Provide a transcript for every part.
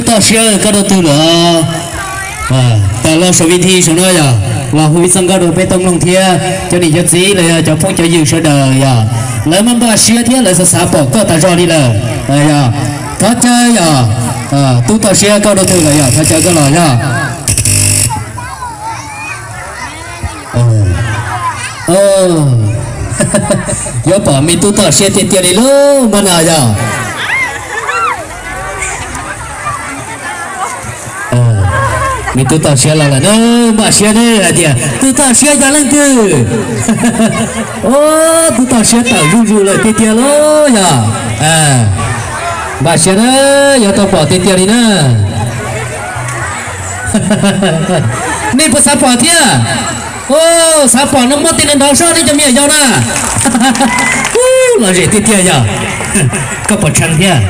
Toj siab koj rau twg lawm? Tawm los saum vi thi saum no yog los hu ib txoj nkauj rau peb tau mloog thiab cov niam cov txiv los yog cov phooj cov ywg sawv daws yog lawv muaj npaj siab thiab lawv xav xav pom koj tas zog li lawm. Yog thov caw yog tub toj siab koj rau twg lawm yog thov caw koj los yog. Yuav pom me tub toj siab tiag tiag li lub npaj no yog. Me tub toj siab los lawm na, npaj siab ne hais tias tub toj siab yog leej twg? Tub toj siab tawm zuj zus lawm tiag tiag lauj yog. Npaj siab na, yuav tau pom tiag tiag li na. Nej puas xav pom thiab? Xav pom no muab tes nrov nrov soj nej cov me nyuam yaus na. Lom zem tiag tiag yog. Koj pom tshee thiab?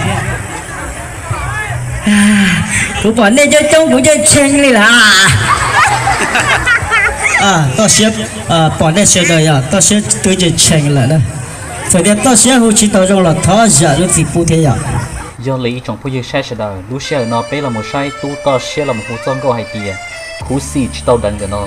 Kuv pom nej coob coob kuv yeej tshee li lawm. Toj siab pom nej sawv daws yog toj siab twb yeej tshee lawm na. Txawm tias toj siab hu tsis tau zoo los thov zam lub txim pub thiab yom. Yog li ib tsoom phooj ywg saib sawv daws, lub sij hawm no peb los mus saib tub toj siab los mus hu txoj nkauj hais tias khuv xim tsis tau deev ntawm no.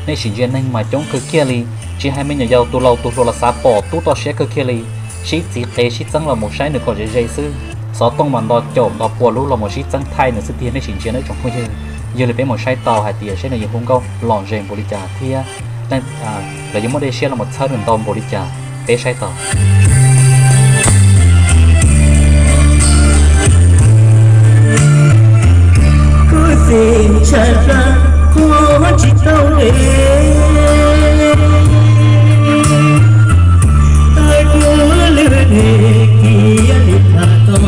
Nej sim ntsia neeg mas coob kawg kiag li, tsis hais me nyuam yaus tus laus tus hluas los xav pom tub toj siab kawg kiag li. Sib txiv qev sib txeeb los mus saib nws kom ze ze xwb. Xov tooj mas nto caum nto pua lub los mus sib txeeb thaij nws xwb tiag, nej sim ntsia na ib tsoom phooj ywg. Yog li peb mus saib tau hais tias seb nws yuav hu nkauj lom zem npaum li cas thiab lawv yuav muaj dej siab los mus txhawb nws ntau npaum li cas, peb saib tau. Kuv xeeb tshaj plaws qhuas tsis tau le, tawm kuv lwm hnub kiag li tham tau.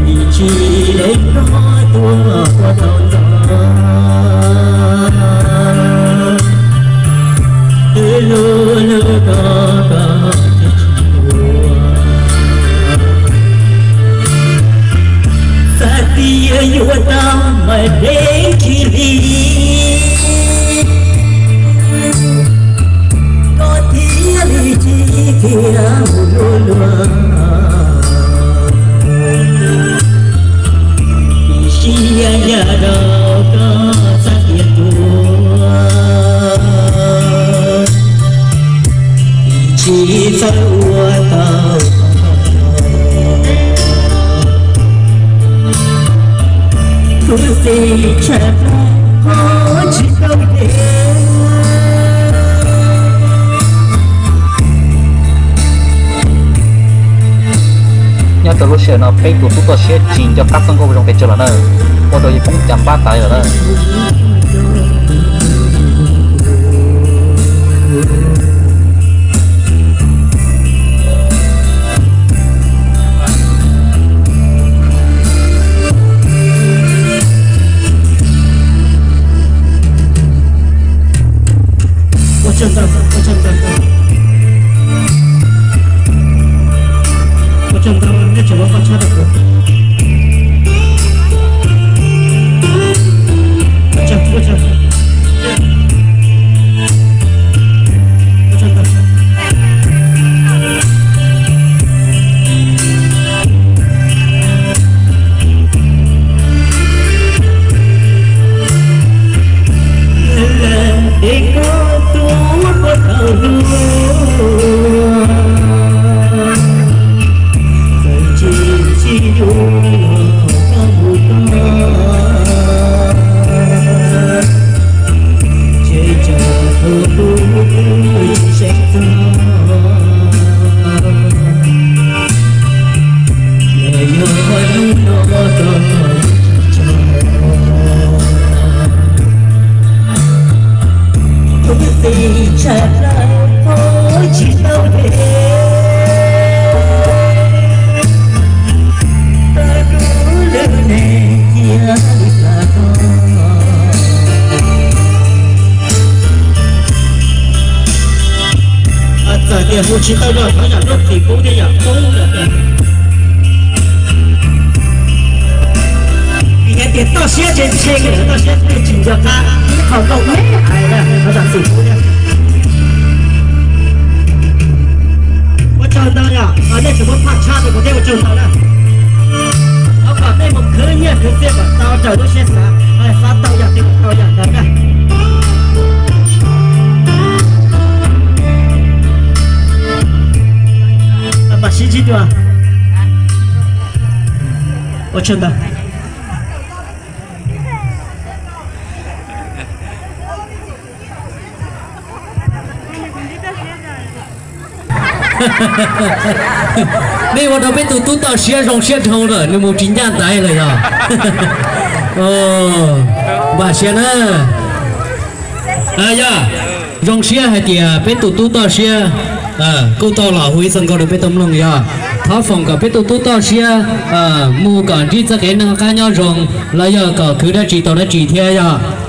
Vim tsis deb koj tuaj ua tau ntau, twb hlub hlub koj koj thiaj tsis ua. Xav tias yuav tau mas deb tsis li, koj thiaj li tsis thiaj mus luag luag. Tiam sis yam yam rau koj xav tias tuag, tsis txawj ua tau. Kuv xeeb tshaj plaws qhuas tsis tau le. Nyob rau lub sij hawm no peb tus tub toj siab tsis nco qab txoj nkauj zoo pes tsawg los na, ua rau yus poob cas npab tas li lawm na. Ua tsaug ntau, ua tsaug ntau, ua tsaug ntau, nej tseem muab qhov tshab rau kuv. Ua tsaug, ua tsaug. Lawm es koj tuaj ua tau luag, txawm tsis tsis yuav los koj mus koj, ces tsam thaum lub twg tsis seev txog, los yog hnub no koj tsis tso. Kuv xeeb tshaj plaws qhuas tsis tau le, tawm kuv lwm hnub kiag li tham tau. Txawm tias hu tsis tau los thov zam lub txim pub thiab yam poob lawm. Vim hais tias toj siab tshee tshee lawm, toj siab thiaj tsis nco qab ib qho nkauj me hais na, thov zam txim pub thiab. Ua tsaug ntau yom, nej tseem muab phaj tshab rau kuv thiab. Tsum tau na. Thov kom nej mus khwv nyiaj khwv txiaj kom tau raws lub siab xav, xav tau yam twg tau yam ntawd na. Tam sim sib ntsib dua. Ua tsaug ntau. Nej ua rau peb tus tub toj siab zoo siab dhau lawm, nws mus tsis ncaj ntaiv lawm yog. Npam siab na. Yog, zoo siab hais tias peb tus tub toj siab kuj tau los hu ib txoj nkauj rau peb tau mloog yog. Thov foom kom peb tus tub toj siab mus kom ntsib txoj kev noj qab nyob zoo los yog kom khwv dab tsi tau dab tsi thiab yog.